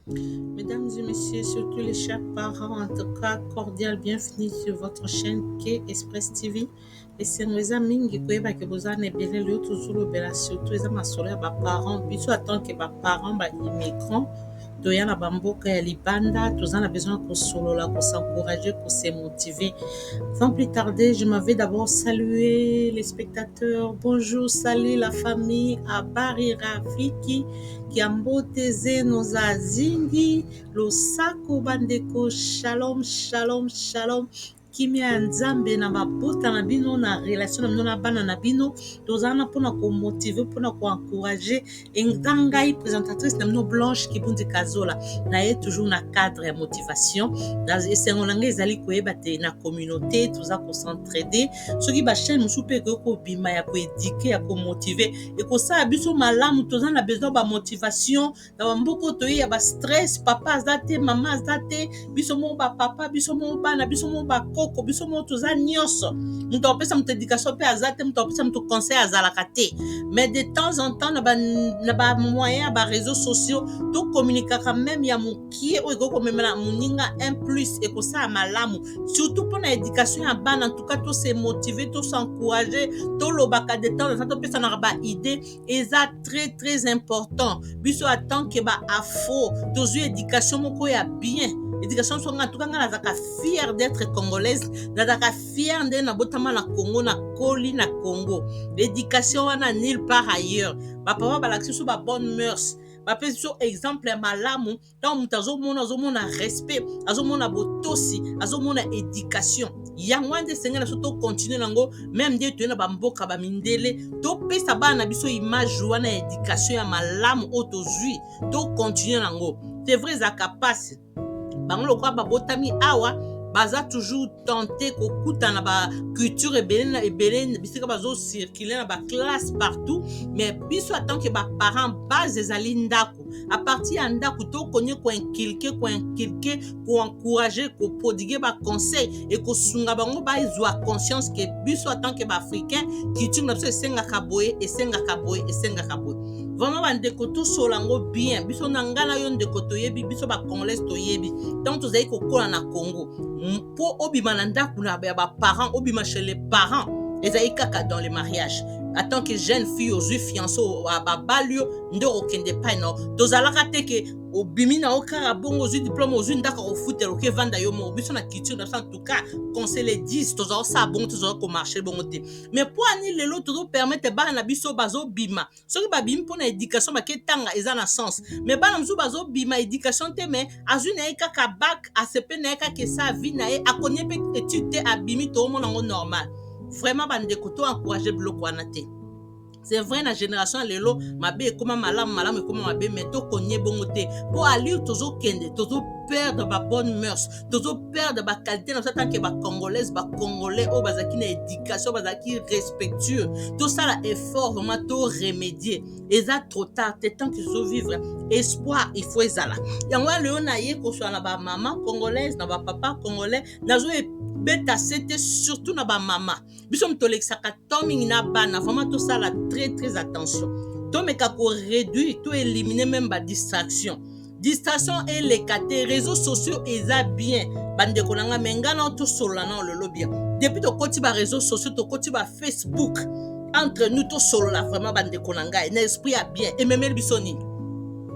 Mesdames et messieurs, surtout les chers parents, en tout cas, cordial bienvenue sur votre chaîne K Express TV. Esengo eza mingi koyeba ke boza na ebele lelo tozolobela surtout eza masolo ya baparent biso en tant que baparent baimmigrant toya na bamboka ya libanda toza na besoin ya kosolola, kos'encourager, kose motiver. Sans plus tarder, je m'avais d'abord saluer les spectateurs. Bonjour, salut la famille Abari Rafiki Kiambote Zeno Zazingi Losako Bandeko. Shalom, shalom, shalom. Kimia ya Nzambe na mabota na bino, na relation na bino na bana na bino. Tozala na mpona komotiver, mpona koencourager. Eza ngai présentatrice na bino, Blanche Kibundi Kazola, na ye toujours na cadre ya motivation. Esengo na ngai ezali koyeba te na communauté toza kos'entraider. Soki bachaîne mosusu mpe ekoki kobima ya koéduquer, ya komotiver, ekosala biso malamu. Toza na besoin bamotivation na bamboka oyo toye ya bastress. Papa aza te, mama aza te, biso moko bapapa, biso moko bana, biso moko bakoko, biso moko toza nyonso. Moto akopesa moto éducation mpe aza te, moto akopesa moto conseil azalaka te. Mais de temps en temps, na bamoyen ya baréseaux sociaux, tocommuniquaka même ya mokie oyo ekoki komemela moninga un plus, ekosala malamu, surtout mpona éducation ya bana. En tout cas, tose motiver, tos'encourager, tolobaka de temps en temps, topesanaka baidée, eza très très important. Biso en tant que baafro tozwi éducation moko ya bien, éducation so nga. En tout cas, nga nazalaka fière d'être congolaise, nazalaka fière nde nabotama na Congo, nakoli na Congo. L'éducation wana nulle part ailleurs. Bapapa balakisi biso babonne mœurs, bapesi biso exemple ya malamu. Ntango moto azomona, azomona respect, azomona botosi, azomona éducation. Yango wana nde esengeli na biso tocontinuer nango, même nde toye na bamboka bamindele. Topesa bana na biso image wana ya éducation ya malamu oyo tozwi, tocontinuer nango. C'est vrai, ezalaka mpasi. Bango lokola babotami awa, baza toujours tenté kokutana baculture ebele na ebele bisika bazocirculer na baclasse partout. Mais biso en tant que baparent, base ezali ndako. À partir ya ndako, tokoki koinculquer, koinculquer, koencourager, koprodiguer baconseil, ekosunga bango bazwa conscience ke biso en tant que baafricain, culture na biso esengaka boye, esengaka boye, esengaka boye. Vraiment, bandeko, tosola yango bien. Biso na ngai na yo, ndeko, toyebi, biso bacongolaise toyebi, ntango tozali kokola na Congo, mpo obima na ndako ya baparent, obima chez les parents, ezali kaka dans le mariage. En tant que jeune fille, ozwi fiancé, babali yo, nde okokende epai na yo. Tozalaka te ke obimi na yo kaka bongo, ozwi diplôme, ozwi ndako, kofutela, okevanda yo moko. Biso na culture na biso, en tout cas, conseil le 10, tozala kosala bongo, tozala komarcher bongo te. Mais mpo ani lelo tozopermettre bana na biso bazobima? Soki babimi mpona éducation, baketanga, eza na sens. Mais bana mosusu bazobima éducation te, mais azwi na ye kaka bac, asepe na ye kaka, esa vie na ye, akonie mpe étude te, abimi, toomona yango normal. Vraiment, bandeko, to encourage biloko wana te. C'est vrai, na génération ya lelo, mabe ekóma malamu, malamu ekóma mabe, mais tokonie bongo te, mpo allure tozokende, tozoperdre babonne mœurs, tozoperdre baqualité na biso tant que bacongolaise, bacongolais oyo bazalaki na éducation, bazalaki respectueux. Tosala effort vraiment, toremédier. Eza trop tard te. Tant que tozovivre, espoir il faut ezala. Yango wana lelo naye koswala na bamama congolaise, na bapapa congolais. Nazoebeta sete surtout na bamama. Biso moto tolekisaka temps mingi na bana. Vraiment, tosala très très attention, tomeka koréduire, toéliminer même badistraction. Distraction eleka te. Réseaux sociaux eza bien, bandeko na ngai, mais ngai na tosolola na lelo bien. Depuis tokoti baréseaux sociaux, tokoti bafacebook, entre nous tosolola vraiment, bandeko na ngai, na esprit ya bien. Ememeli biso nini?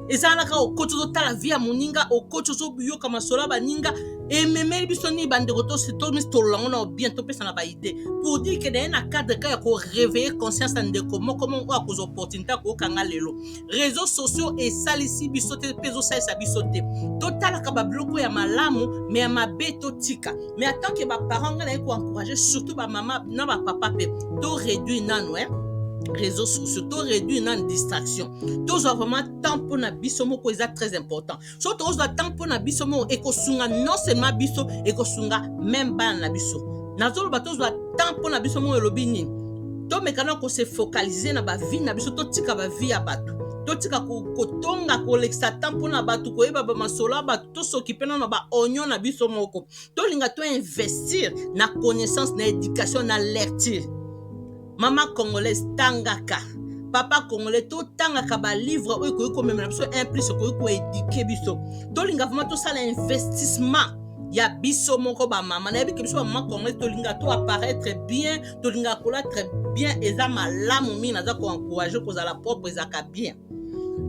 Ezalaka okoti, ozotala vie ya moninga, okoti, ozoyoka masolo ya baninga. Ememeli biso nini, bandeko? Tomitolola ngo na bien, topesa na baidée pour dire ke naye na cadre kaka ya koréveiller conscience ya ndeko moko moko oyo akozwa opportunité akokanga lelo. Réseaux sociaux esalisi biso te mpe ezosalisa biso te. Totalaka babiloko ya malamu, mais ya mabe totika. Mais en tant que baparent, ngai naye koencourager surtout bamama na bapapa mpe, toréduire nano, eh? Réseaux sociaux, to réduire nano distraction, tozwa vraiment temps mpona biso moko, eza très important. So tozwa temps mpona biso moko, ekosunga non seulement biso, ekosunga même bana na biso. Nazoloba tozwa temps mpona biso moko, elobi nini? Tomeka na kose focaliser na bavie na biso, totika bavie ya bato, totika kotonga, kolekisa temps mpona bato, koyeba bamasolo ya bato. Tosoki mpe nano baonio na biso moko. Tolinga toinvestir na connaissance, na éducation, na lecture. Mama congolaise, tangaka. Papa congolais, totangaka balivre oyo ekoki komemela biso un plus, ekoki koéduquer biso. Tolinga vraiment tosala investissement ya biso moko. Bamama, nayebi ke biso bamama congolais tolinga to apparaître bien, tolingaka kolata bien. Eza malamu mingi, naza koencourager kozala propre, ezalaka bien.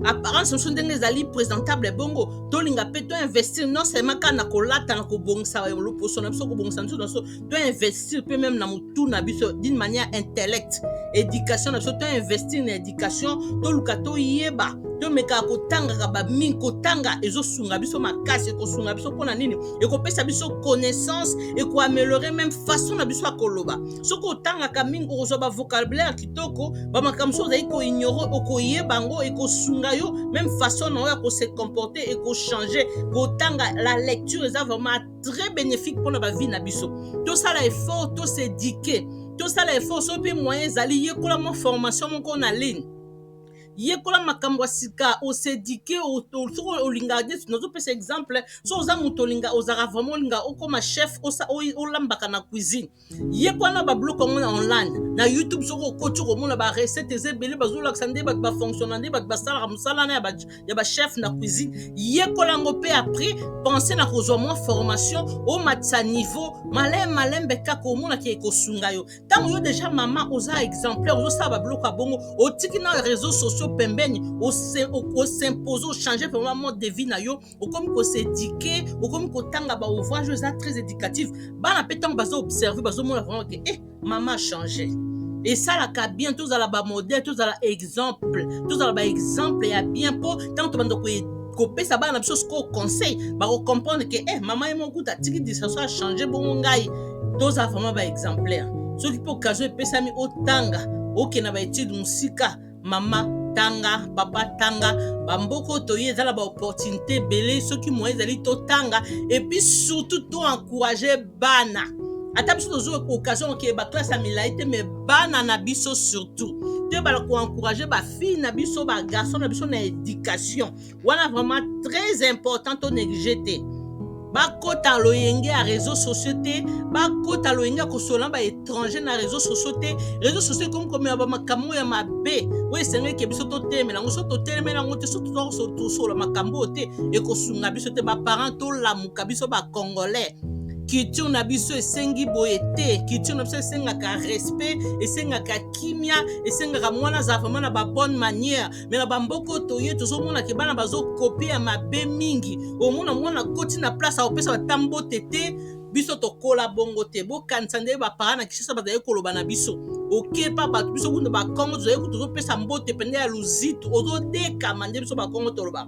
Apparence mosusu ndenge ezali présentable bongo, tolinga mpe toinvestir non seulement kaka na kolata, na kobongisa loposo na biso, kobongisa nzoto na biso, toinvestir mpe même na motu na biso d'une manière intellect, éducation na biso. Toinvestir na éducation, toluka toyeba, tomekaka kotangaka bamingi. Kotanga ezosunga biso makasi. Ekosunga biso mpona nini? Ekopesa biso connaissance, ekoaméliorer même façon na biso ya koloba. Soki otangaka mingi, okozwa bavocabulaire kitoko, bamakambo soki ozali koignorer, okoyeba yango. Ekosunga yo, même façon na yo ya kose comporter ekochanger. Kotanga, la lecture eza vraiment très bénéfique mpona bavie na biso. Tosala effort, tos'éduquer, tosala effort. Soki mpe moyen ezali, yekola mwa formation moko na ligne, yekola makambo ya sika, os'éduquer. Soki olingaka neti, nazopesa exemple, soki oza moto olinga, ozalaka vraiment olinga okóma chef, olambaka na cuisine, yekola na babiloko yango na online, na YouTube. Soki okoti, okomona barecette eza ebele, bazolakisa nde bato bafonctionner, nde bato basalaka mosala na ya bachef na cuisine. Yekola yango mpe après pense na kozwa mwa formation, omatisa niveau malembe malembe kaka, omonaki ekosunga yo. Ntango yo déjà mama oza exemplaire, ozosala babiloko ya bongo, otiki na réseaux sociaux pembeni, os'imposer, ochanger vraiment mode de vie na yo, okomi kos'éduquer, okomi kotanga baouvrage oyo eza très éducatif, bana mpe ntango baza observer, bazomona vraiment ke eh, mama change. Esalaka bien. Tozala bamodèle, tozala exemple, tozala baexemple ya bien, mpo ntango tobanda kopesa bana na biso sikoyo conseil, bakocomprendre ke eh, mama ye moko kuta atiki distraction, achanger bongo ngai. Tozala vraiment baexemplaire. Soki mpe occasion epesami, otanga, okende na baétude mosika, mama tanga, papa tanga. Bamboka oyo toye eza na baopportunité ebele. Soki moyen ezali, totanga. Et puis surtout toencourager bana. Ata biso tozwa occasion okeye baclasse ya milai te, mais bana na biso surtout, toyebala koencourager bafille na biso, bagarçon na biso na éducation wana, vraiment très important. Tonégliger te, bakota loyenge ya réseaux sociaux te, bakota loyenge ya kosola na baétranger na réseaux sociaux te. Réseaux sociaux ekomi komema bamakambo ya mabe oyo esengeli biso totelemela yango. So totelemela yango te, so tosola makambo oyo te, ekosunga biso te. Baparent, tolamuka. Biso bacongolais, culture na biso esengi boye te. Culture na biso esengaka respect, esengaka kimia, esengaka mwana azala vraiment na babonne manière. Mais na bamboka oyo toye, tozomona ke bana bazocopier ya mabe mingi. Omona mwana akoti na place, akopesa bata mbote te. Biso tokola bongo te. Bokanisa nde baparent na Kinshasa bazali koloba na biso: okepa bato. Biso kuna Bakongo tozali, tozopesa mbote pende ya luzitu, ozodekama. Nde biso Bakongo toloba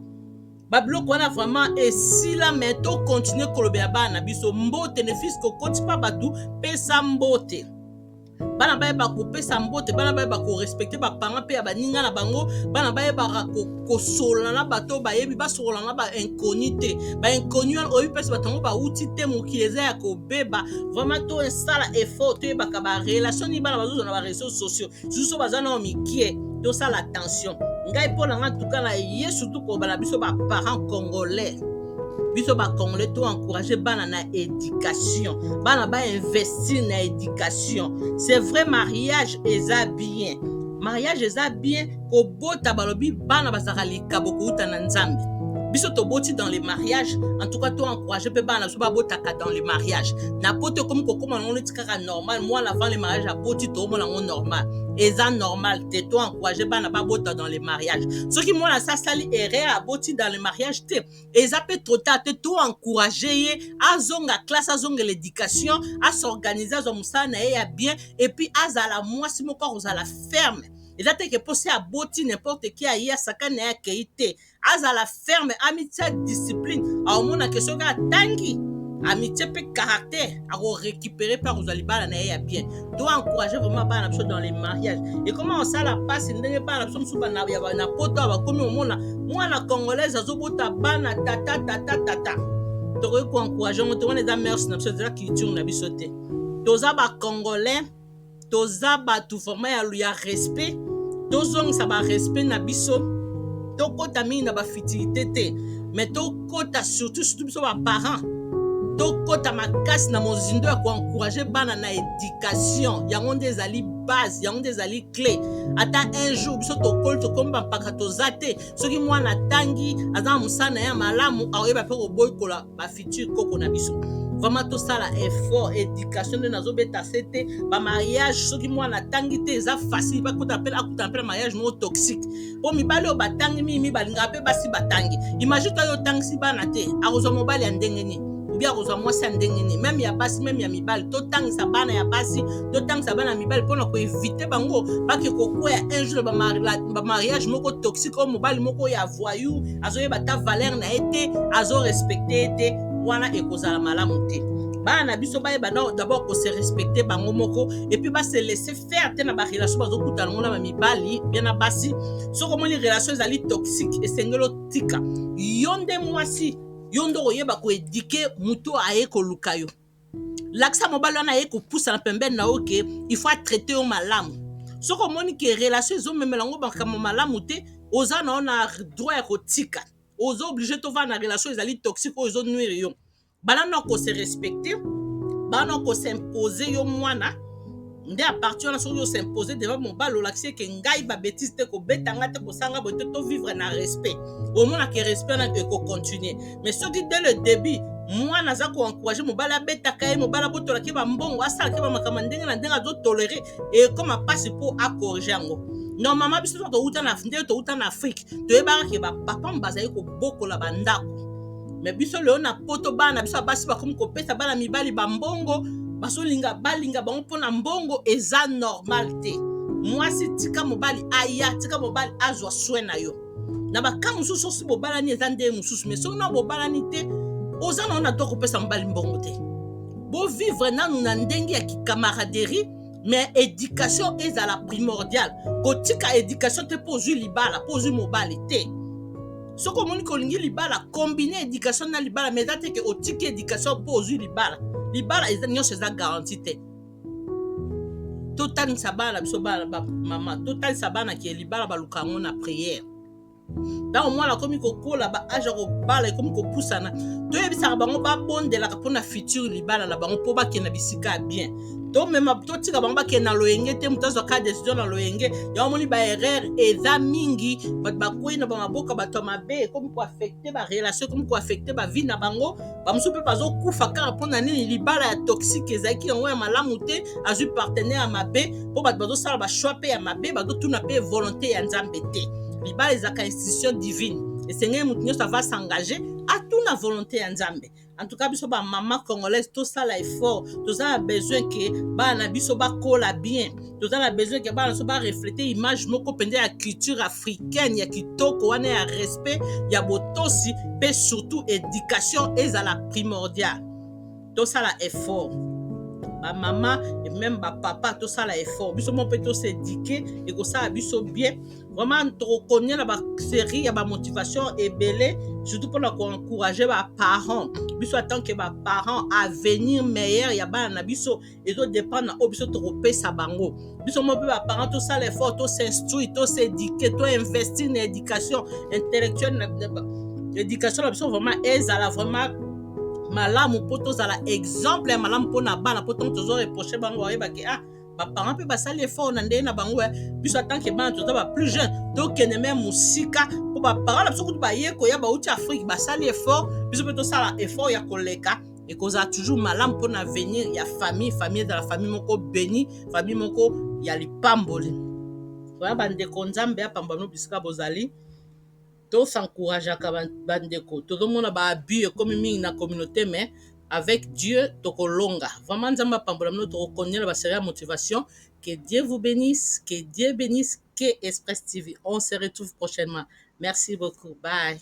babiloko wana vraiment esila. Mais tocontinuer kolobela bana na biso mbote, ne fût-ce que okoti mpa bato, pesa mbote. Bana bayeba kopesa mbote, bana bayeba korespecter baparent mpe ya baninga na bango, bana bayebaka kosolola na bato bayebi, basolola na bainconnu te. Bainconnu wana oyebi mpesi bato yango bauti te. Mokili eza ya kobeba. Vraiment tosala effort, toyebaka barelation nini bana bazozwa na baréseaux sociaux, surtout baza nao mikie. Tosala attention. Ngai, mpo na nga tuka na ye, surtout koloba na biso baparent congolais, biso bacongolais, to encourager bana na éducation, bana bainvestir na éducation. C'est vrai, mariage eza bien, mariage eza bien, kobota, balobi bana bazalaka likabo kouta na Nzambe. Biso toboti dans le mariage. En tout cas to encourager mpe bana biso babotaka dans le mariage. Na poto ekomi kokóma nango neti kaka normal, mwana avant le mariage aboti, toomona yango normal. Eza normal te. To encourager bana babota dans le mariage. Soki mwana asi asali erreur, aboti dans le mariage te, eza mpe trop tard te. To encourager ye azonga classe, azonga l'éducation, as'organiser, azwa mosala na ye ya bien, et puis azala mwasi moko akozala ferme. Eza te ke mposi aboti, n'importe qui aye, asakani na ye, akei te. Azala ferme, amitia discipline. Aomona ke soki atangi, amitie mpe caractère, akorécupérer mpe akozwa libala na ye ya bien. To encourager vraiment bana na biso dans les mariages. Ekoma kosala mpasi ndenge bana na biso mosusu na poto awa bakomi omona mwana congolaise azobota bana tata, tata, tata. Tokoki koencourager yango te. Wana eza mœurs na biso, eza culture na biso te. Toza bacongolais, toza bato vraiment ya respect. Tozongisa barespect na biso. Tokɔta mingi na bafutilité te, mais tokɔta surtout, surtout biso baparent, tokɔta makasi na mozindo ya koencourager bana na éducation. Yango nde ezali. base, yango nde ezali clé. Ata un jour biso tokoli, tokomi bampaka, toza te, soki mwana atangi, aza na mosala na ye ya malamu, akoyeba mpe koboyikola bafutur koko na biso. Vraiment, tosala effort. Éducation nde nazobeta se te. Bamariage, soki mwana atangi te, eza facile bakota mpe akutana mpe na mariage moko toxique, mpo mibali oyo batangi mingi balingaka mpe basi batangi. Imagine to yo otangisi bana te, akozwa mobali ya ndenge nini? Obi akozwa mwasi ya ndenge nini? Même ya basi, même ya mibali, totangisa bana ya basi, totangisa bana ya mibali, mpona koéviter bango bake kokwea un jour na bamariage moko toxique, oyo mobali moko ya voyou, azoyeba ta valeur na ye te, azorespecter ye te. Wana ekozala malamu te. Bana na biso bayeba d'abord kose respecter bango moko, et puis base laisser faire te na barelation bazokutana yango na bamibali bien na basi. Soki omoni relation ezali toxique, esengeli otika. Yo nde mwasi, yo nde okoyeba koéduquer moto aye koluka yo. Lakisa mobali wana aye kopusana pembeni na yo ke il faut atraiter yo malamu. Soki omoni ke relation ezomemela yango makambo malamu te, oza na yo na droit ya kotika. Oza obligé tovanda na relation ezali toxique, oyo ezonuire yo? Bana na kose respecter, bana kos'imposer. Yo mwana nde, à partir wana, soki os'imposer devant mobali, olakisi eke ngai babêtises te, kobeta nga te, kosanga boye te, tovivre na respect, omonaka respect wana ekocontinuer. Mais soki dès le début mwana aza koencourager mobali abetaka ye, mobali abotolaki bambongo, asalaki bamakambo ndenge na ndenge, azotolérer, ekoma mpasi mpo acorriger yango. Normalement, biso touta na ndenge touta na Afrique, toyebaka ke bapapa bazali kobokola bandako. Mais biso lelo na Poto, bana biso ya basi bakomi kopesa bana mibali bambongo, bazolinga balinga bango mpona mbongo. Eza normal te. Mwasi, tika mobali aya, tika mobali azwa soin na yo. Na baka mosusu, soki bobalani, eza ndenge mosusu, mais soki na bobalani te, oza na yo na to kopesa mobali mbongo te. Bovivre nanu na ndenge ya kicamaraderie, mais éducation ezala primordial. Kotika éducation te mpo ozwi libala, mpo ozwi mobali te. Soki omoni kolingi libala, combine éducation na libala, mais eza te ke otiki éducation mpo ozwi libala. Libala eza nyonso eza garantie te. Totalisa bana na biso, bana bamama, totalisa bana ke libala baluka yango na prière. Ntango mwana akomi kokola, baâge ya kobala ekomi kopusana, toyebisaka bango babondelaka mpona futur libala na bango, mpo bakende na bisika ya bien. Tomema, totika bango bakende na loyenge te. Moto azwaka décision na loyenge, yango moni baerreur eza mingi. Bato bakwei na bamaboka bato ya mabe, ekomi koaffecter barelation, ekomi koaffecter bavie na bango. Bamosusu mpe bazokufa kaka mpona nini? Libala ya toxique ezalaki yango ya malamu te, azwi partenaire ya mabe, mpo bato bazosala bachoix mpe ya mabe, bazotuna mpe volonté ya Nzambe te. Libala ezalaka institution divine, esengeli moto nyonso ava s'engager atuna volonté ya Nzambe. En tout cas, biso bamama congolaise, tosala effort. Toza na besoin ke bana na biso bakola bien, toza na besoin ke bana biso barefléter image moko mpenza ya culture africaine ya kitoko wana, ya respect, ya botosi, mpe surtout éducation ezala primordial. Tosala effort, bamama et même bapapa, tosala effort. Biso mo mpe tos'éduquer, ekosala biso bien vraiment. Tokokonia na basérie ya bamotivation ebele, surtout mpona koencourager baparent. Biso en tant que baparent, avenir meilleur ya bana na biso ezodépendre na oyo biso tokopesa bango. Biso mo mpe baparent, tosala effort, tos'instruire, tos'éduquer, toinvestir na éducation intellectuelle. Éducation na biso vraiment ezala vraiment malamu, mpo tozala exemple ya malamu mpona bana, mpo ntango tozoreprocher bango, bayebaki: ah, baparent mpe basali effort na ndenge na bango. Biso en tant que bana, toza baplus jeune, tokende me mosika, mpo baparent na biso kutu baye koya, bauti Afrique, basali effort. Biso mpe tosala effort ya koleka, ekozala toujours malamu mpona avenir ya famille. Famille ezala famille moko béni, famille moko ya lipamboli. Oya bandeko, Nzambe apamba bino bisika bozali. Tos'encourageaka bandeko. Tozomona baabus ekomi mingi na communauté, mais avec Dieu tokolonga. Vraiment, Nzambe apambola bino. Tokokonela basérie ya motivation. Que Dieu vous bénisse, que Dieu bénisse que Express TV. On se retrouve prochainement. Merci beaucoup, bye.